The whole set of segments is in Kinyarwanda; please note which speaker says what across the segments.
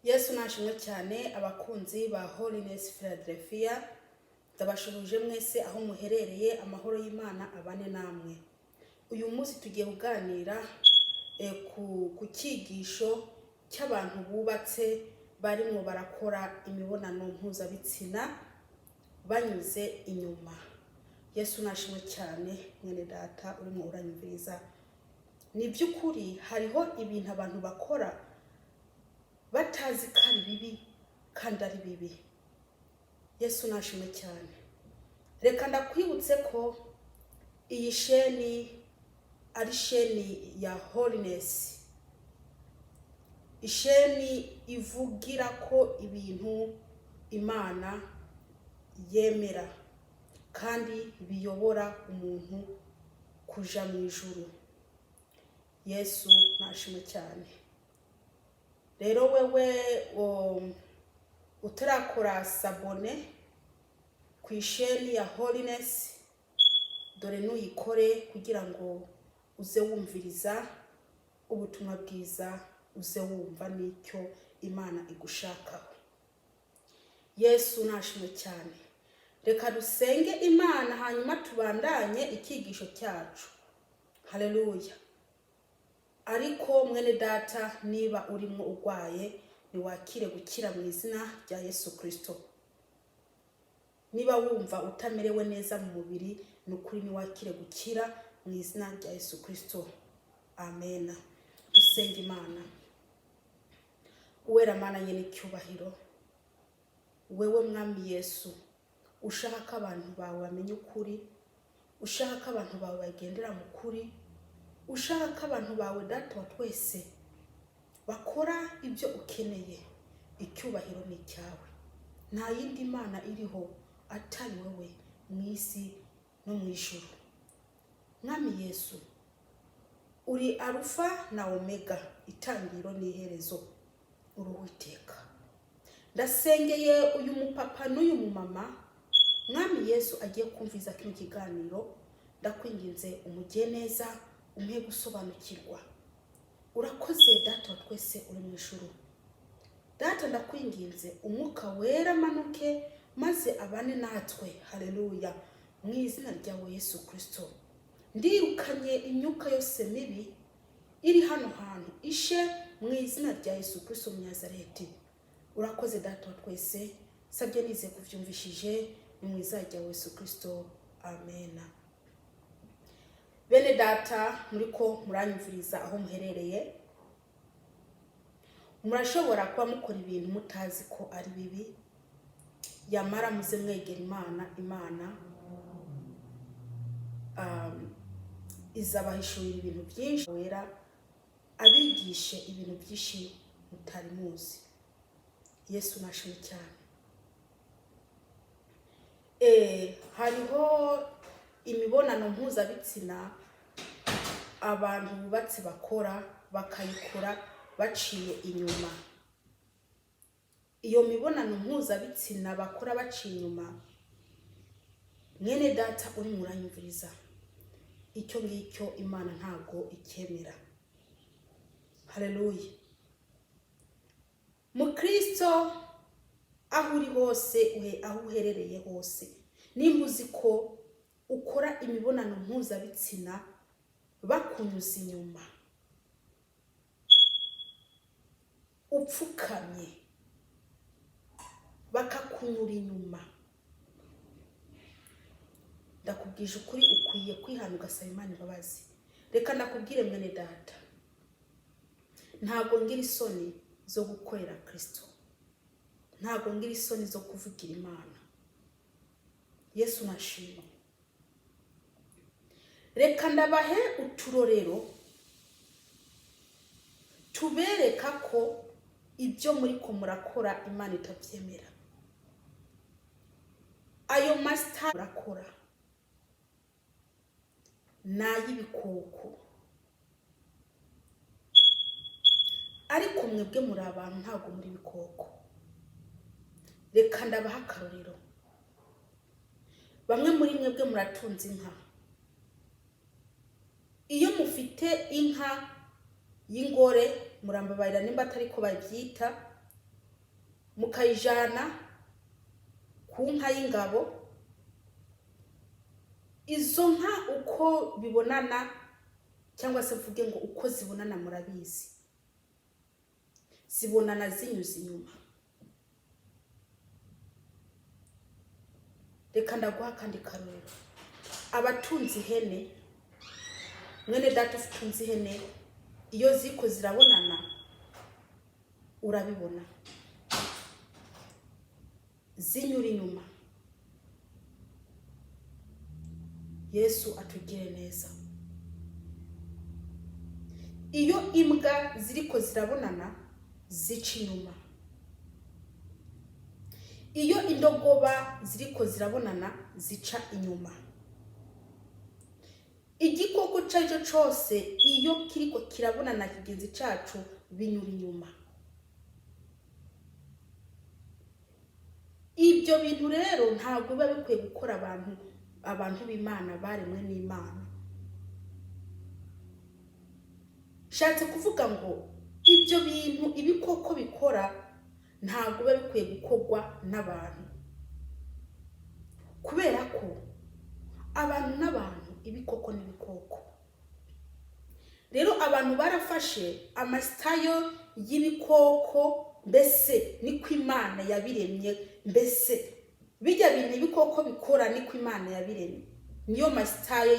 Speaker 1: Yesu nashimwe cyane. Abakunzi ba Holiness Philadelphia, ndabashuhuje mwese aho muherereye. Amahoro y'Imana abane namwe. Uyu munsi tugiye kuganira ku cyigisho cy'abantu bubatse barimo barakora imibonano mpuzabitsina banyuze inyuma. Yesu nashimwe cyane. Mwene Data urimo uranyumviriza, ni by'ukuri hariho ibintu abantu bakora batazi ko ari bibi kandi ari bibi. Yesu nashimwe cyane. Reka ndakwibutse ko iyi sheni ari sheni ya Holiness, isheni ivugira ko ibintu Imana yemera kandi biyobora umuntu kuja mu ijuru. Yesu nashimwe cyane. Rero wewe utarakora s'abonner ku isheni ya Holiness, dore nuyikore kugira ngo uze wumviriza ubutumwa bwiza, uze wumva n'icyo Imana igushakaho. Yesu nashimwe cyane. Reka dusenge Imana, hanyuma tubandanye icyigisho cyacu. Haleluya. Ariko mwene Data, niba urimo urwaye, ntiwakire gukira mu izina rya Yesu Kirisito. Niba wumva utamerewe neza mu mubiri, ni ukuri ntiwakire gukira mu izina rya Yesu Kirisito. Amena. Dusenga Imana. Uwera Mana nyine icyubahiro, wewe Mwami Yesu ushaka ko abantu bawe bamenya ukuri, ushaka ko abantu bawe bagendera mu kuri, ushaka ko abantu bawe, Data wa twese, bakora ibyo ukeneye, icyubahiro ni icyawe. Nta yindi mana iriho atari wowe mu isi no mu ijuru. Mwami Yesu, uri Arufa na Omega, itangiriro n'iherezo, uri Uwiteka. Ndasengeye uyu mupapa n'uyu mumama, Mwami Yesu, agiye kumviza kino kiganiro. Ndakwinginze umugire neza, umuhe gusobanukirwa. Urakoze, Data wa twese uri mu ijuru. Data, ndakwinginze Umwuka Wera amanuke maze abane natwe. Haleluya. Mu izina ryawe Yesu Kirisito, ndirukanye imyuka yose mibi iri hano hantu, ishe mu izina rya Yesu Kirisito Munyazareti. Urakoze, Data wa twese. Sabye nize kubyumvishije, ni mu izina rya Yesu Kirisito, amena. Bene Data muri ko muranyumviriza aho muherereye, murashobora kuba mukora ibintu mutazi ko ari bibi. Yamara muze mwegera Imana, Imana izabahishurira ibintu byinshi, wera abigishe ibintu byinshi mutari muzi. Yesu nashimwe cyane. Hariho imibonano mpuzabitsina abantu bubatse bakora, bakayikora baciye inyuma. Iyo mibonano mpuzabitsina bakora baciye inyuma, mwene Data uri muranyumviriza, icyo ngicyo Imana ntabwo icyemera. Haleluya. Mukristo, aho uri hose, aho uherereye hose, nimba uzi ko ukora imibonano mpuzabitsina bakunyuza inyuma, upfukamye bakakunyura inyuma, ndakubwije ukuri, ukwiye kwihana ugasaba Imana imbabazi. Reka ndakubwire, mwene Data, ntabwo ngira isoni zo gukorera Kirisito, ntabwo ngira isoni zo kuvugira Imana. Yesu nashimwe. Reka ndabahe uturorero tubereka ko ibyo muri ko murakora Imana itabyemera. Ayo masita murakora ni ay'ibikoko, ariko mwebwe muri abantu, ntabwo muri ibikoko. Reka ndabaha akarorero. Bamwe muri mwebwe muratunze inka. Iyo mufite inka y'ingore, murambabarira nimba atari ko babyita. Mukayijana ku nka y'ingabo. Izo nka uko bibonana, cyangwa se mvuge ngo uko zibonana, murabizi, zibonana zinyuze inyuma. Reka ndaguha akandi karorero. Abatunze ihene, mwene data utunze ihene, iyo ziko zirabonana urabibona, zinyura inyuma. Yesu atugire neza. Iyo imbwa ziriko zirabonana zica inyuma, iyo indogoba ziriko zirabonana zica inyuma. Igikoko icyo ari cyo cyose iyo kiriko kirabonana kigenzi cyacu binyura inyuma. Ibyo bintu rero ntabwo biba bikwiye gukora abantu b'Imana baremwe n'Imana. Nshatse kuvuga ngo ibyo bintu ibikoko bikora ntabwo biba bikwiye gukorwa n'abantu, kubera ko abantu n'abantu, ibikoko n'ibikoko. Rero abantu barafashe amasitayo y'ibikoko, mbese niko Imana yabiremye, mbese bijya bintu ibikoko bikora niko Imana yabiremye, niyo masitayo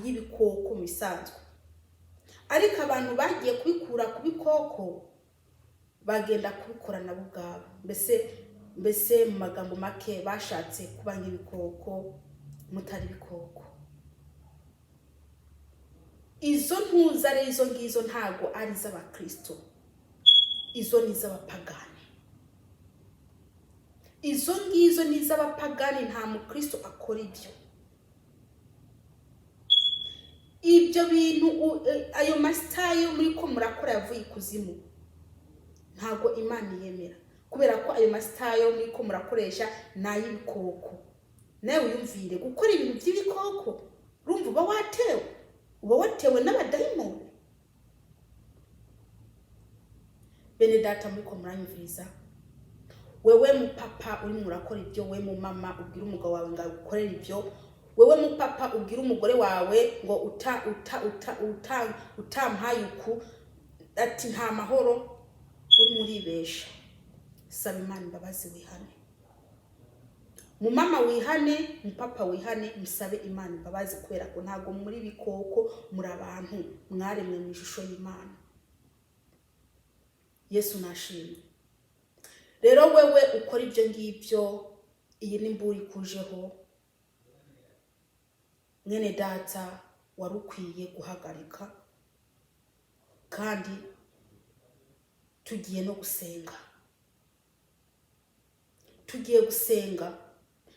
Speaker 1: y'ibikoko mu bisanzwe. Ariko abantu bagiye kubikura ku bikoko bagenda kubikora nabo ubwabo, mbese mu magambo make bashatse kuba nk'ibikoko mutari ibikoko. Izo ntuza rero izo ngizo ntago ari iz'abakristo, izo ni iz'abapagani. Izo ngizo ni iz'abapagani, nta mukristo akora ibyo. Ibyo bintu ayo masitayo muri ko murakora yavuye ikuzimu, ntago Imana yemera, kubera ko ayo masitayo muri ko murakoresha ni ay'ibikoko. Nawe wiyumvire gukora ibintu by'ibikoko, urumva uba watewe n'abadayimoni. Bene data muri ko muranyumviriza, wewe mupapa urimo urakora ibyo, we mumama ubwira umugabo wawe ngo agukorere ibyo, wewe mupapa ubwira umugore wawe ngo uta uta uta uta utampaye uku, ati nta mahoro, urimo uribesha. Saba Imana imbabazi wihane. Mumama wihane, mupapa wihane, musabe Imana imbabazi, kubera ko ntago muri bikoko, muri abantu mwaremwe mu ishusho y'Imana. Yesu nashimwe. Rero wewe ukora ibyo ngibyo, iyi ni mburi ikujeho, mwene data wari ukwiye guhagarika. Kandi tugiye no gusenga, tugiye gusenga.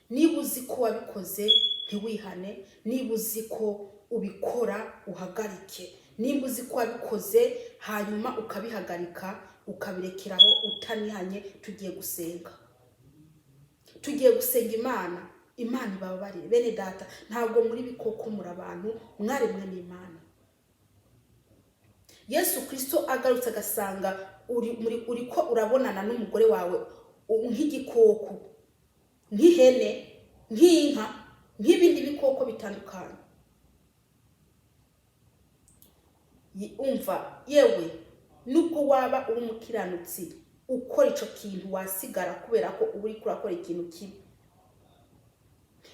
Speaker 1: Niba uzi ko wabikoze ntiwihane, niba uzi ko ubikora uhagarike, niba uzi ko wabikoze hanyuma ukabihagarika ukabirekeraho utanihanye, tugiye gusenga. Tugiye gusenga Imana, Imana ibababarire. Bene data, ntabwo muri bikoko, muri abantu mwaremwe n'Imana. Yesu Kristo agarutse agasanga uriko urabonana n'umugore wawe nk'igikoko, nk'ihene, nk'inka, nk'ibindi bikoko bitandukanye. Umva yewe, nubwo waba uri umukiranutsi ukora ico kintu wasigara, kubera ko uba uriko urakora ikintu kibi.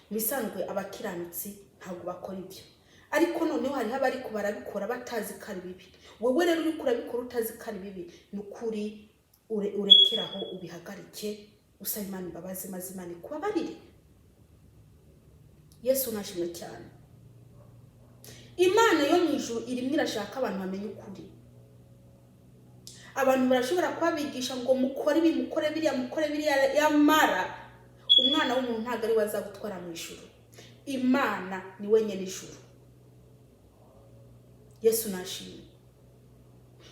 Speaker 1: Mu bisanzwe abakiranutsi ntabwo bakora ibyo, ariko noneho hariho abariko barabikora batazi ko ari bibi. Wewe rero uriko urabikora utazi ko ari bibi, ni ukuri urekeraho ubihagarike, usaba Imana imbabazi maze Imana ikubabarire. Yesu nashimwe cyane. Imana yo mu ijuru irimo irashaka abantu bamenye ukuri. Abantu barashobora kubabigisha ngo mukore ibi, mukore biriya, mukore biriya, yamara umwana w'umuntu ntabwo ari we azagutwara mu ijuru. Imana ni we nyene ijuru. Yesu nashimwe.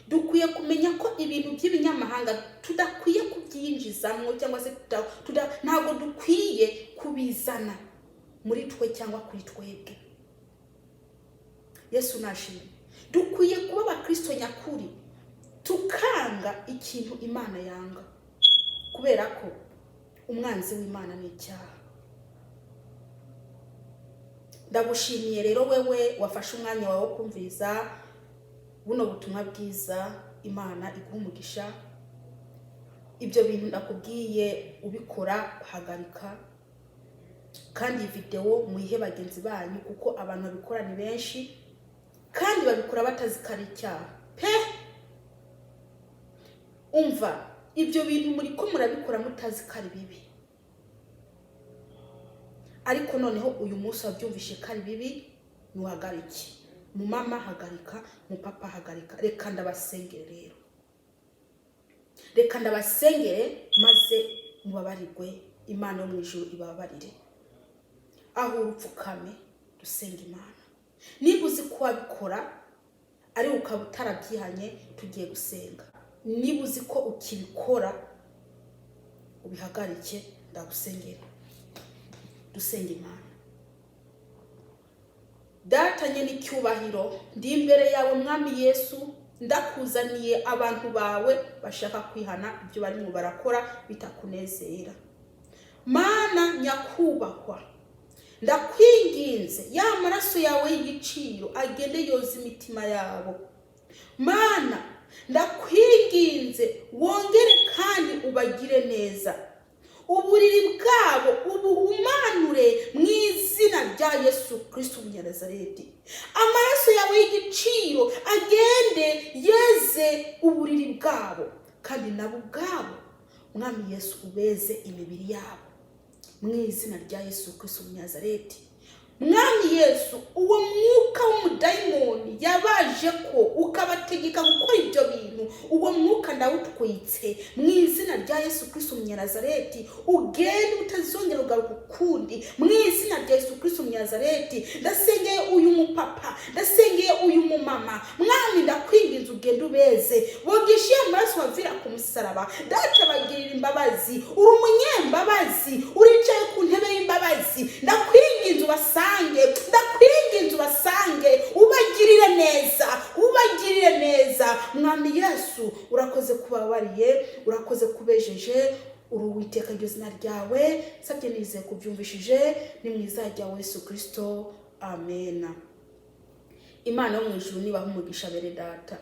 Speaker 1: Dukwiye kumenya ko ibintu by'ibinyamahanga tudakwiye kubyinjizamo, cyangwa se ntabwo dukwiye kubizana muri twe cyangwa kuri twebwe. Yesu nashimwe. Dukwiye kuba abakristo nyakuri, tukanga ikintu Imana yanga, Kubera ko umwanzi w'Imana ni icyaha. Ndagushimiye rero wewe wafashe umwanya wawe wo kumviriza buno butumwa bwiza. Imana iguha umugisha. Ibyo bintu ndakubwiye ubikora, hagarika. Kandi iyi videwo muyihe bagenzi banyu, kuko abantu babikora ni benshi kandi babikora batazi ko ari icyaha pe. Umva, ibyo bintu muri ko murabikora mutazi ko ari bibi, ariko noneho uyu munsi wabyumvishe ko ari bibi, ntuhagarike. Mu mama hagarika, mu papa hagarika. Reka ndabasengere rero, reka ndabasengere maze mubabarirwe. Imana yo mu ijuru ibababarire. Aho urupfukame dusenga Imana. Niba uzi ko wabikora ariko ukaba utarabyihanye, tugiye gusenga. Niba uzi ko ukibikora, ubihagarike, ndagusengera. Dusenga Imana. Data nyene icyubahiro, ndi imbere yawe Mwami Yesu, ndakuzaniye abantu bawe bashaka kwihana ibyo barimo barakora bitakunezera. Mana nyakubahwa, ndakwinginze, ya maraso yawe y'igiciro agende yoza imitima yabo. Mana, ndakwinginze, wongere kandi ubagire neza, uburiri bwabo ubuhumanure mu izina rya Yesu Kristo Umunyanazareti. Amaraso yawe y'igiciro agende yeze uburiri bwabo, kandi nabo ubwabo, Mwami Yesu, ubeze imibiri yabo mu izina rya Yesu Kristo Umunyanazareti. Mwami Yesu, uwo mwuka w'umudayimoni yabaje ko ukabategeka gukora ibyo bintu, uwo mwuka ndawutwitse mu izina rya Yesu Kristo Umunyanazareti. Ugende, utazongera kugaruka ukundi mu izina rya Yesu Kristo Umunyanazareti. Ndasengeye uyu mupapa, ndasengeye uyu mumama. Mwami, ndakwinginze, ugende ubeze, bogeshe amaraso wavira ku musaraba. Data, bagirira imbabazi, uri umunyembabazi, uricaye ku ntebe y'imbabazi. Ndakwinginze ubasange, ndakwinginze ubasange, ubagirire neza, ubagirire neza. Mwami Yesu, urakoze kubabariye, urakoze kubejeje, uri Uwiteka, iryo zina ryawe. Sabye nizeye kubyumvishije, ni mu izina rya Yesu Kristo, amena. Imana yo mu ijuru nibaha umugisha, bene data.